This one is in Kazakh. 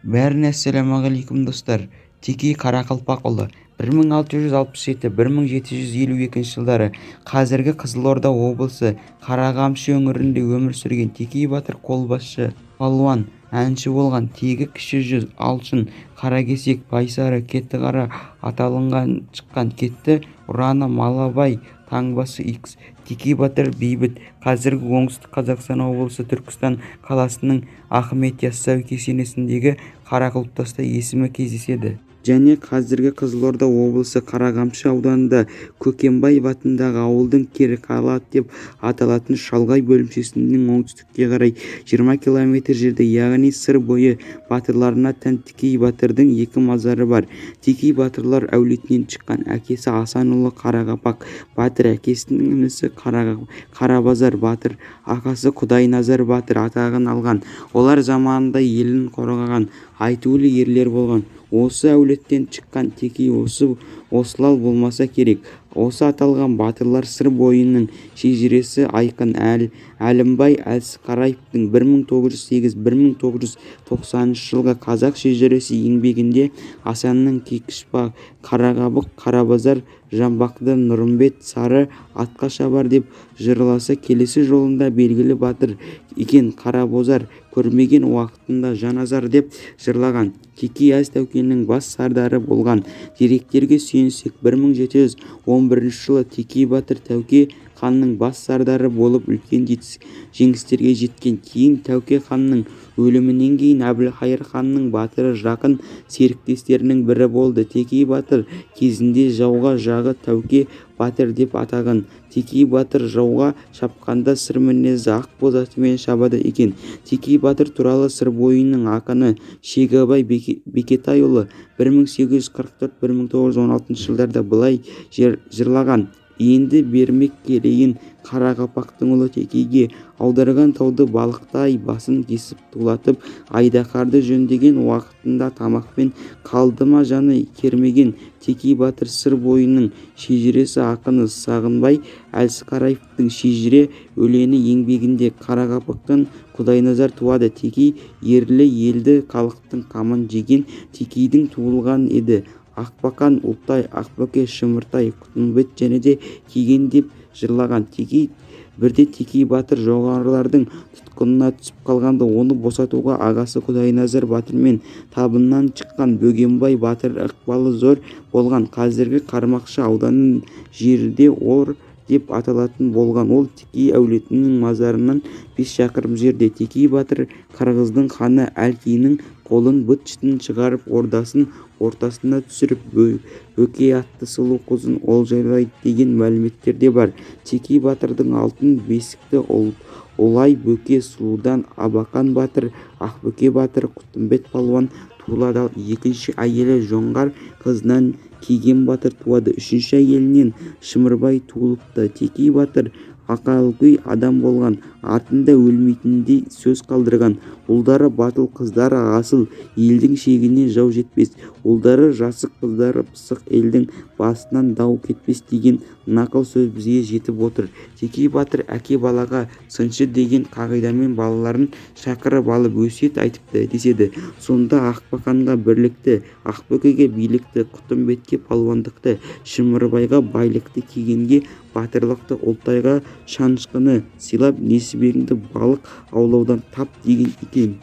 Бәріне ассалаумағалейкум, достар! Текей Қарақалпақұлы 1667-1752 жылдары қазіргі Қызылорда облысы Қарақамшы өңірінде өмір сүрген Текей батыр қолбасшы, палуан, әнші болған. Тегі кіші жүз Алшын, Қаракесек, Байсары, Кетіқара аталыған шыққан. Кетті ұраны Малабай таңбасы Х. Текей батыр бейбіт қазіргі Оңтүстік Қазақстан облысы Түркістан қаласының Ахмет Яссауи кесенесіндегі қарақұлыптаста есімі кездеседі. Және қазіргі Қызылорда облысы Қарақамшы ауданында Көкембаев атындағы ауылдың Керікала деп аталатын шалғай бөлімшесінен оңтүстікке қарай 20 километр жерде, яғни Сыр бойы батырларына тән Текей батырдың екі мазары бар. Текей батырлар әулетінен шыққан. Әкесі Асанұлы Қарақалпақ батыр, әкесінің інісі Қарабазар батыр, ағасы Құдайназар батыр атағын алған. Олар заманында елін қорғаған айтулы ерлер болған. Осы әулеттен шыққан Текей осылал болмаса керек. Осы аталған батырлар Сыр бойының шежіресі айқын Әлімбай Әлсіқараевтың 1908-1990 жылғы Қазақ шежіресі еңбегінде Асанның Кекішбай, Қарақабық, Қарабазар, Жамбақты, Нұрымбет сары атқа шабар деп жырласа, келесі жолында белгілі батыр екен Қарабозар, көрмеген уақытында жан азар деп жырлаған. Текей әз Тәукенің бас сардары болған. Деректерге сүйенсек, 1711 жылы Текей батыр Тәуке ханның бас сардары болып үлкен жеңістерге жеткен. Кейін Тәуке ханның өлімінен кейін Әбілқайыр ханның батыры, жақын серіктестерінің бірі болды. Текей батыр кезінде жауға жағы Тәуке батыр деп атаған. Текей батыр жауға шапқанда сыр мінезді ақ боз атымен шабады екен. Текей батыр туралы Сыр бойының ақыны Шегебай Бекетайұлы 1844-1916 жылдарда былай жырлаған: Енді бермек керейін Қарақалпақтың ұлы Текейге, аударған тауды балықтай басын кесіп тулатып, айдаһарды жөндеген уақытында тамақпен қалды ма жаны кермеген. Текей батыр Сыр бойының шежіресі ақыны Сағынбай Әлсіқараевтың Шежіре өлеңі еңбегінде Қарақалпақтан Құдайназар туады. Текей ерлі елді халықтың қамын жеген Текейдің туылған еді. Ақбақан, Ұлтай, Ақбөке, Шымыртай, Құтымбет және де Кеген деп жырлаған. Текей бірде Текей батыр жоңғарлардың тұтқынына түсіп қалғанда, оны босатуға ағасы Құдайназар батыр мен табыннан шыққан Бөгенбай батыр ықпалы зор болған. Қазіргі Қармақшы ауданының жерінде Ор деп аталатын болған. Ол Текей әулетінің мазарынан 5 шақырым жерде. Текей батыр қырғыздың ханы Әлкейдің қолын быт-шытын шығарып, ордасын ортасына түсіріп, Бөкей атты сұлу қызын олжалайды деген мәліметтер де бар. Текей батырдың алтын бесікті Ұлай Бөке сұлудан Абақан батыр, Ақбөке батыр, Құтымбет палуан туылады. Ал екінші әйелі жоңғар қызынан Кеген батыр туады. Үшінші әйелінен Шымырбай туылыпты. Текей батыр ақылгөй адам болған, артында өлмейтіндей сөз қалдырған. Ұлдары батыл, қыздары асыл, елдің шегіне жау жетпес. Ұлдары жасық, қыздары пысық, елдің басынан дау кетпес деген нақыл сөз бізге жетіп отыр. Текей батыр әке балаға сыншы деген қағидамен балаларын шақырып алып өсиет айтыпты деседі. Сонда Ақбақанға бірлікті, Ақбөкеге билікті, Құтымбетке палуандықты, Шымырбайға байлықты, Кегенге батырлықты, Ұлтайға шанышқыны сыйлап, несібеңді балық аулаудан тап деген екен.